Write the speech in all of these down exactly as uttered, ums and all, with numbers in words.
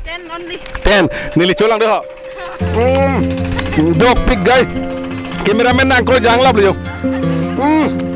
Ten only. Ten. Neli cholang de ho. Hmm. Dok pik gai. Cameraman nang ko janglap lo yo. Hmm.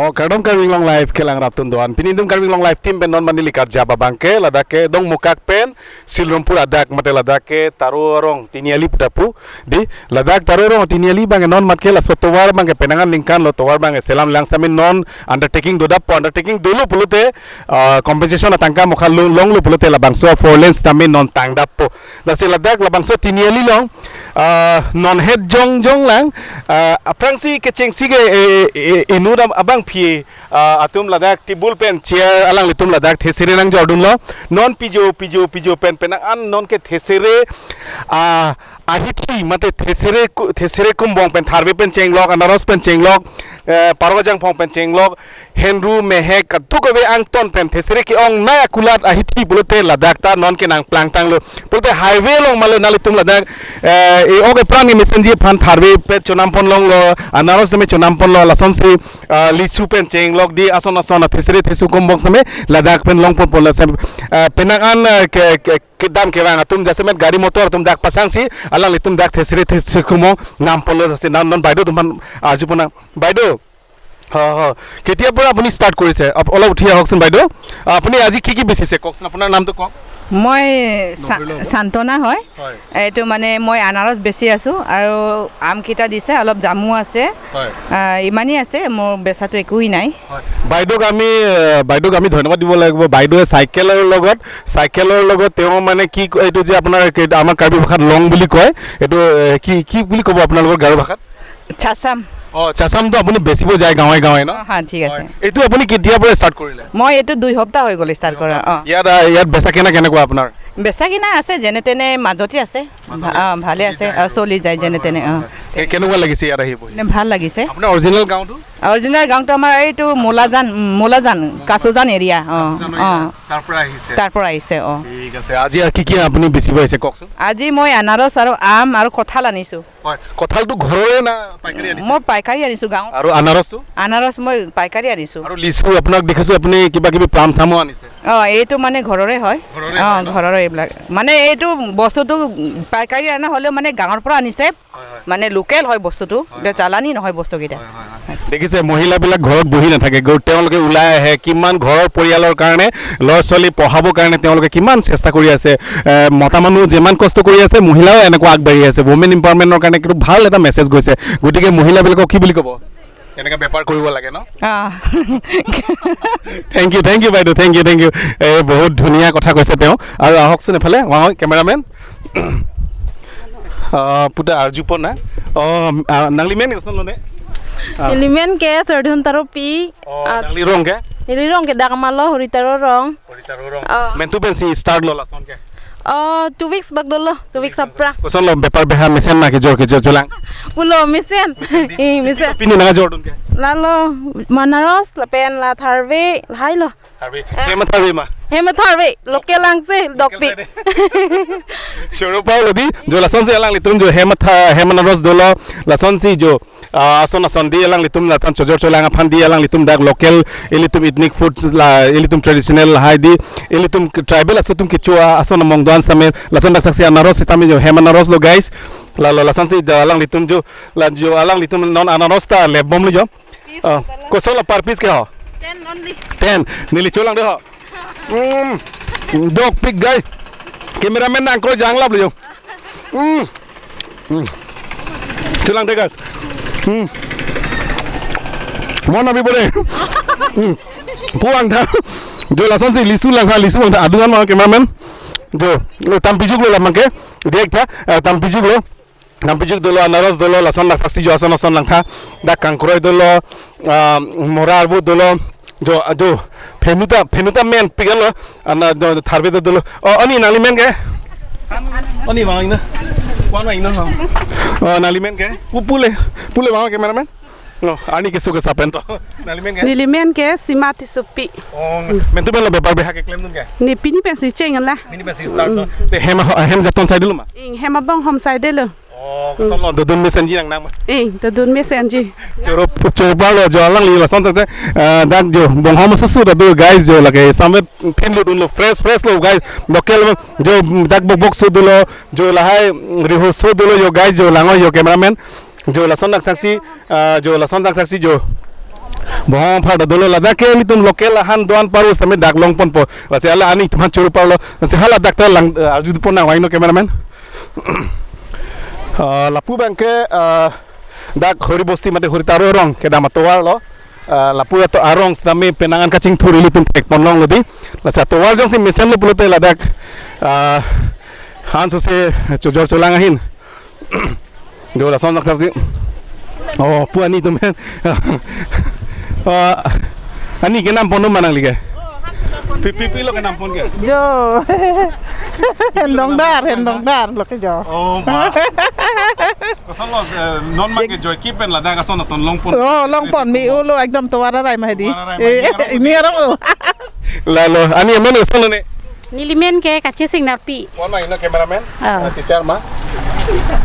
Oh, kardom Karbi Anglong Live kelang raptun do-an. Pini itum Karbi Anglong Live team pen non mane neli karjap abang ke, ladak ke Dongmukak pen Silrampur adak mate ladak ke Taro Arong Tiniali pu ta pu. Di, ladak Taro Arong Tiniali abang ke non mat ke laso tovar abang ke penang an ningkan lo, tovar abang ke selam lang sitame non undertaking dodappo, undertaking dolo pulote, ah, compensation atangka mokha lo-, longlo pulote labangso four lane sitame non tangdappo. Lasi ladak labangso Tiniali along, ah, non het jongjong lang, ah, aphrangsi kechengsi ke, eh, eh, inut abangpi, ah, atum ladak table pen chair alanglitum ladak thesere nangjordunlo. Non pijo, pijo, pijo pen penang an non ke thesere, ah, ahithi mate thesere ku-, thesere kumbong pen tharve pen chenglok, anaros pen chenglok, eh, parok ajangphong pen chenglok, henru mehek kadokave angton pen thesere ke-ongnei akulat ahithi pulote ladak ta non ke nangplangtanglo. Pulote highway along ma lo nanglitum ladak, eh, e-ok epran ke mesenji aphan tharve pen chonam ponlonglo, anaros tame chonam ponlo, lasonsi, ah, lisu pen chenglok di ason ason a thesere thesu kumbong sitame ladak pen long ponponlo sitame, ah, penang an, ah, ke, ke, kedam kevang atum jasemet gari motor atum dak pasangsi alanglitum dak thesere thesu kumbong nam ponlo, lasi non, non বাইদেউ atum aphan arju ponnang. বাইদেউ, হয়, হয়। কেতিয়াৰ পৰা আপুনি ষ্টাৰ্ট কৰিছে? আপ-, অলপ উঠি আহকচোন বাইদেউ। আপুনি আজি কি কি বেচিছে কওকচোন, আপোনাৰ নামটো কওক। মই চা-, নকৰিলেও হ'ব। চান্তনা হয়। হয়। এইটো মানে মই আনাৰস বেচি আছো আৰু আমকেইটা দিছে, অলপ জামু আছে। হয়। আহ, ইমানেই আছে, মোৰ বেচাটো একোৱেই নাই। হয়। বাইদেউক আমি, আহ, বাইদেউক আমি ধন্যবাদ দিব লাগিব। বাইদেৱে চাইকেলৰ লগত, চাইকেলৰ লগত তেওঁ মানে কি ক-, এইটো যে আপোনাৰ কি, আমাৰ কাৰ্বি ভাষাত লং বুলি কয়, এইটো, এ, কি, কি বুলি ক'ব আপোনালোকৰ গাৰো ভাষাত? চাচাম। অ, চাচামটো আপুনি বেচিব যায় গাঁৱে গাঁৱে ন? অ, হয়, ঠিক আছে। হয়। এইটো আপুনি কেতিয়াৰ পৰা ষ্টাৰ্ট কৰিলে? মই এইটো দুই সপ্তাহ হৈ গ'ল ষ্টাৰ্ট কৰা। অ। ইয়াত, আ, ইয়াত বেচা কিনা কেনেকুৱা আপোনাৰ? বেচা কিনা আছে, যেনে তেনে মাজতে আছে। মাজতে? অ, ভালে চলি আছে। যায় অ, আৰু। চলি যায় হয়, যেনে হয়, তেনে, হয়, অ। হয়। কে-, কেনেকুৱা লাগিছে ইয়াত আহি বহি? নে, ভাল লাগিছে। আপোনাৰ অৰিজিনেল গাঁওটো? অৰিজিনেল গাঁওটো আমাৰ এইটো মোলাজান, উম, মোলাজান, কাচুজান এৰিয়া। অ, কাচুজান অ। এৰিয়া। তাৰ পৰা আহিছে? তাৰ পৰা আহিছে, অ। ঠিক আছে। আজি আৰু কি কি আপুনি বেচিব আহিছে কওকচোন? আজি মই আনাৰস আৰু আম আৰু কঁঠাল আনিছো। হয়, কঁঠালটো ঘৰৰে না পাইকাৰী আনিছে? মই পাইকাৰী আনিছো গাঁৱৰ। আৰু আনাৰসটো? আনাৰস মই পাইকাৰী আনিছো। আৰু লিচু আপোনাক দেখিছো আপুনি কিবা কিবি প্লাম চামো আনিছে? অ, এইটো মানে ঘৰৰে হয়। ঘৰৰে অ, হয় ন? ঘৰৰে এইবিলাক। মানে এইটো বস্তুটো পাইকাৰী আনা হ'লেও মানে গাঁৱৰ পৰা আনিছে। হয়, হয়। মানে লোকেল হয় বস্তুটো, হয়, এতিয়া হয়। চালানী নহয় বস্তুকেইটা। হয়, হয়, হয়। দেখিছে, মহিলাবিলাক ঘৰত বহি নাথাকে, গ-, তেওঁলোকে ওলাই আহে, কিমান ঘৰৰ পৰিয়ালৰ কাৰণে, ল'ৰা ছোৱালী পঢ়াবৰ কাৰণে তেওঁলোকে কিমান চেষ্টা কৰি আছে। এ, মতা মানুহ যিমান কষ্ট কৰি আছে, মহিলাও এনেকুৱা আগবাঢ়ি আছে। ৱমেন এম্পাৱাৰমেণ্টৰ কাৰণে কিন্তু ভাল এটা মেছেজ গৈছে। গতিকে মহিলাবিলাকক কি বুলি ক'ব? এনেকে বেপাৰ কৰিব লাগে ন? অ। থেংক ইউ, থেংক ইউ বাইদেউ, থেংক ইউ, থেংক ইউ। এ, বহুত ধুনীয়া কথা কৈছে তেওঁ। আৰু আহকচোন এফালে, ৱাং কেমেৰামেন। আহ, puta arju pon na. Oh, ah, nanglimen koson lo ne? Ah. Ilimen ke Serdun Taropi. Oh, ah, nangli rong ke? Ili rong ke dak malo Huri Taro rong. Huri Taro rong. Oh. Mentu pensi start lo lason ke? Oh, two weeks bak dolo, two weeks apra. Koson lo bepar beha mesen na kejor kejor jolang? Pulo mesen. Mesen di? Eh, mesen. Pini nangkejordun ke? Lalo, anaros, lapen la tharve, lahai lo. Tharve. Eh. Hem tharve ma? Hem tharve. Local lang si, local dokpi. Side. Choro pau lo di, jo lasonsi alanglitum jo hem tha, hem anaros dolo, lasonsi jo, ah, ason ason di alanglitum lason chojor cholang aphan di alanglitum dak local, ilitum ethnic foods la, ilitum traditional lahai di, ilitum tribal aso atum kecho ason among do-an sitame, lason dak thaksi anaros sitame jo hem anaros lo guys. La, la, lasonsi da alanglitum jo, la jo alanglitum non anaros ta lebom lo jo. Piece. Ah, koson lo per piece ke ho? Ten only. Ten. Neli cholang de ho. Mm. Dokpik gai. Cameraman nang kro janglap lo jo. Mm. Mm. Cholang de guys. Mm. Mon abi bole. Mm. Puang tha. Jo lasonsi lisu lang tha, lisu lang tha. Adungan ma cameraman. Jo, lo tam pijuk lo lamang ke. Direct tha, eh, tam pijuk lo. Nampijok dolo, anaros dolo, lason dak thaksi jo ason ason langtha, dak kangkroi dolo, ah, mora arvo dolo, jo, jo, phenuta, phenuta men pigan lo, ana, jo, tharve do dolo. O, ani nangli men ke? Ani wang ina. Wan wang ina. O, nangli men ke? Pu-, pule, pule wang cameraman. No, arni keso kesa pen to. Nangli men ke? Neli men ke Sima Tissopi. Oh, men tu pen lo bepar beha keklem dun ke? Ne pini pensi cheng la. Pini pensi start to. Te hem, hem jaton sai dolo ma? Ing, hem abonghom sai dolo. Oh, koson lo, dodun mesenji nang nang ma? Ing, dodun mesenji. Choro, choro parlo jo alangli lason te, eh, dak jo bonghom susu ta do guys jo lake sampai pin lo dun lo fresh fresh lo guys. Local jo dak bok bok su dolo jo lahai riho su dolo jo guys jo lango jo cameraman. Jo lason dak saksi, ah, jo lason dak saksi jo. Bonghom phar ta dolo ladak ke nelitum local ahan doan paru sami dak longponpo. Lasi hala arni teman choro parlo. Lasi hala dak ta lang, eh, arju pon nang wai no cameraman. Ah, lapu abang ke, ah, dak Hori Bosti mate Hori Taro arong kedam atovar lo. Ah, lapu ato arong sitame penang an kachingthur ilitum thek pon longlo di. Lasi atovar jongsi mesen lo pulote ladak, ah, han sose chojor cholang ahin. Jo lason dak saksi. Oh, pu arni atum. Oh, arni kenam pon ma nangli ke? Pi, pi, pi lo kenam pon ke? Jo. Hendong dar, hendong dar lo ke jo. Oh, ma. Koson lo, eh, non ma ke joike pen ladak ason ason longpon. Oh, longpon me-o lo ekdom tovar arai ma hedi. Tovar arai ma, eh, ini arong. Ini arong. Lalo, arni men koson lo ne? Neli men ke Kache Sing Narpi. Wan ma ino cameraman? Ah. Ah, chichar ma.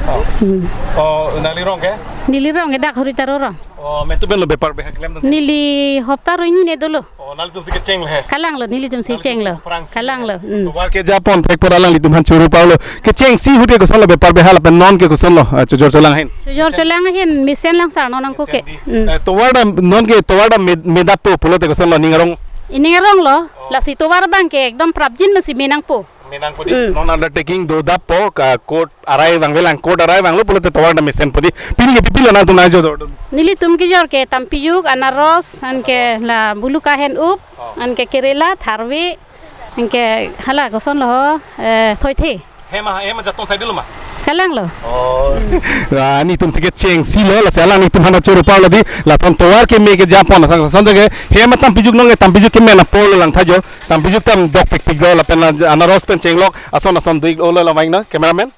Oh. Hmm. Oh, nangli rong ke? Neli rong ke dak Hori Taro arong. Oh, men tu pen lo bepar beha klem tu? Neli hopta ro hini ne dolo. Oh, nanglitum si kecheng le he? Kalang lo, nelitum si cheng lo. Nanglitum si aphrang si kalang le lo. Hmm. Tovar kejapon thek pon alanglitum han choro parlo. Kecheng si ahut ke koson lo bepar beha lapen non ke koson lo, ah, chojor cholang ahin? Chojor cholang ahin, mesen lang sar non nangko ke. Mesen di. Hmm. Eh, tovar ta non ke tovar ta me, me dappo pulote koson lo ning arong? Ining arong lo, oh, lasi tovar abang ke ekdom prapjin masi me nangpo. Me nangpo di, hmm, non undertaking do dappo ka court arai vangvelang, court arai vanglo pulote tovar ta mesenpo di. Pini ke pi pi lo nangtum nang jor dun? Nelitum kejor ke tampijuk, anaros, anke la bulu kahen up, oh, anke kerela, tharve, anke hala koson lo, eh, thoithe. Hem a, hem ajaton sai dolo ma? Kalang lo. Oh. Ah, nelitum si kecheng si lo, lasi alanglitum han choro parlo di, lason tovar keme kejapon, lason, lason ke hem a tampijuk non ke tampijuk keme na polo lang tha jo. Tampijuk tam dok pikpik do lapen anaros pen chenglok ason ason do-iklo lo, la vang na cameraman.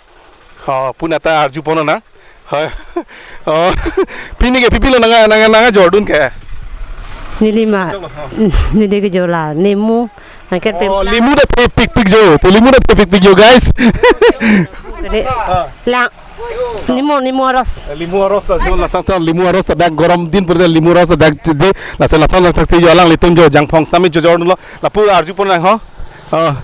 Ha, pu nang ta arju pon nang. Ha. Oh. Pini ke pi pi lo nang nang nang jor dun ke? Neli ma. Chok lo, ha. Neli ke jo la nemu. Nangker pem. Oh, limu ta the pikpik jo. Te limu ta the pikpik jo, guys. Kede. Ha. Lang. Nemu, nemu aros. Limu aros ta jo lason lason limu aros ta dak gorom din pura limu aros ta dak de lason lason dak si jo alanglitum jo jangphong sitame jo jor lo. Lapu arju pon nang ho. Oh.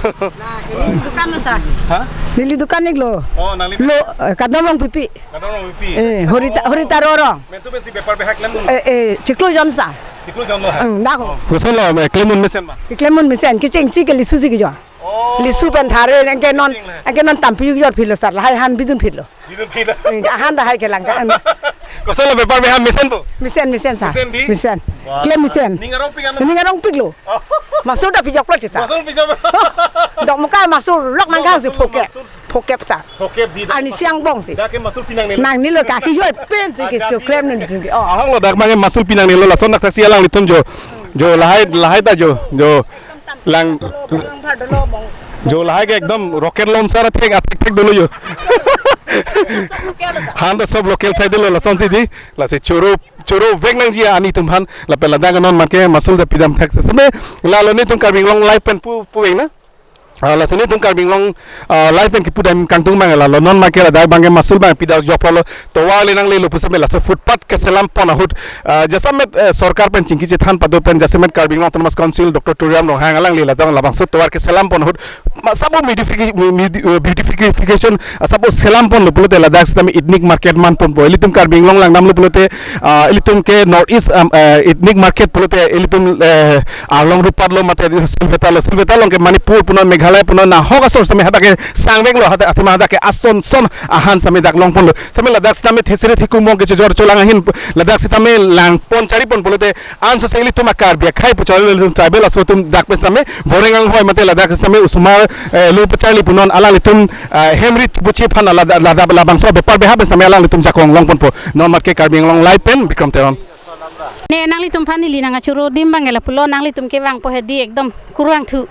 Neli dukan lo, sir. Ha? Neli dukan-ik lo. Oh, nangli. Lo, eh, Kadom Rongpipi. Kadom Rongpipi. Eh, Hori Ta-, oh, Hori Taro arong. Men tu pensi bepar beha klem dun? Eh, eh, chiklo jon sa. Chiklo jon lo ha? Hmm, dak. Oh. Koson lo, eh, klem dun mesen ma? Klem dun mesen, kecheng si ke lisu si kejor. Oh. Lisu pen tharve, anke non, kecheng le, anke non tampijuk jor phit lo sir, lahai han bidun phit lo. Bidun phit lo. Eh, ahan ta hai kelang ka. Koson lo bepar beha mesenpo? Mesen, mesen sir. Mesen di? Mesen. Wah. Klem mesen. Ning arongpik ano? Ning arongpik lo. Oh. Masur ta pijoklo sir. Masur pijok. Dokmoka masur lok nang kang si, masur, phokep. Masur. Phokep sir. Phokep di. Arni siang bong si. Dak ke masur pi nangne lo. Nangne lo, kaki joi pen si ke. Ah, so jadi klem nun dun ke. Oh. Ahok lo dak abang ke masur pi nangne lo, lason dak si alanglitum jo. Jo lahai, lahai ta jo. Jo. Lang. Jo lahai ke ekdom rocket launcher athek, athek thek dolo jo. Han ta sob local side lo, lason si di. Lasi choro, choro vek nangji arni atum aphan, lapen ladak non ma ke masur ta pidam thek. Sitame lalo nelitum Karbi Anglong Live pen pu, pu vek na. Ah, lasi nelitum Karbi Anglong, ah, Live pen kipu dam kangtung abang lalo non ma ke ladak abang ke masur abang pidam joklo, tovar le nangle lo pusitame laso footpath keselam pon ahut, ah, jasemet, eh, sorkar pen chingki chethan pado pen jasemet Karbi Anglong Autonomous Council Doctor Tuliram Ronghang alangli ladak labangso tovar keselam pon ahut, ma sabo modification, modi-, eh, beautification, ah, sabo selam pon lo pulote ladak sitame ethnic market man ponpo. Ilitum Karbi Anglong langdam lo pulote, ah, ilitum ke North East, um, eh, ethnic market pulote ilitum, eh, Arlong Rupat lo mate Silveta lo, Silveta along ke Manipur punon, Meghalaya punon, nahok asor sitame hadak ke sangvek lo, hadak athema hadak ke ason son ahan sitame dak long pon lo. Sitame ladak sitame thesere thekum mong ke chojor cholang ahin, ladak sitame lang pon chari pon pulote anso se ilitum a Karbi akhei pu chari lo, ilitum tribal aso atum dak pen sitame Voreng anghoi mate ladak sitame osomar, eh, lo pacharli punon alanglitum, eh, hem rit puchi aphan lada, lada, labangso bepar beha pen sitame alanglitum jakong long ponpo. Non ma ke Karbi Anglong Live pen Bikram Teron. Ne nanglitum aphan neli nang kachoro adim abang ke lapulo, nanglitum kevangpo hedi ekdom kurvangthu.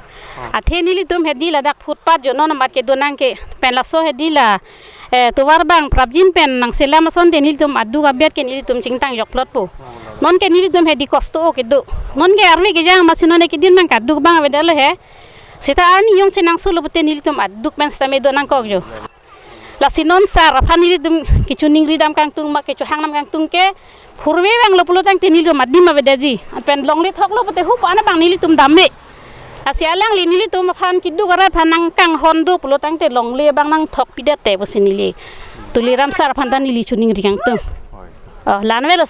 Athe nelitum hedi ladak footpath jo non amat kedo nang ke pen laso hedi la Eh, tovar abang prapjin pen nangselam ason te nelitum aduk abet ke nelitum chingtang jokplot po. Non ke nelitum hedi kosto o kedo. Non ke arve kejang amatsi non ke din abang kaduk abang avedetlo he. Seta arni jongsi nangsulo pute nelitum aduk pen seta me do nangkok jo. Lasi non sar aphan nelitum kechiningri dam kangtung ma kechohang dam kangtung ke purve abanglo pulo tangte nelitum adim avedetji. Pen longle thoklo pute hu ko-an abang nelitum dam me. Lasi alangli nelitum aphan keduk arat aphan nangkanghon do pulo tangte longle abang nangthok pidet te pusi neli Tuliram sar aphan ta neli chiningri kangtung. Oh, la-an avelo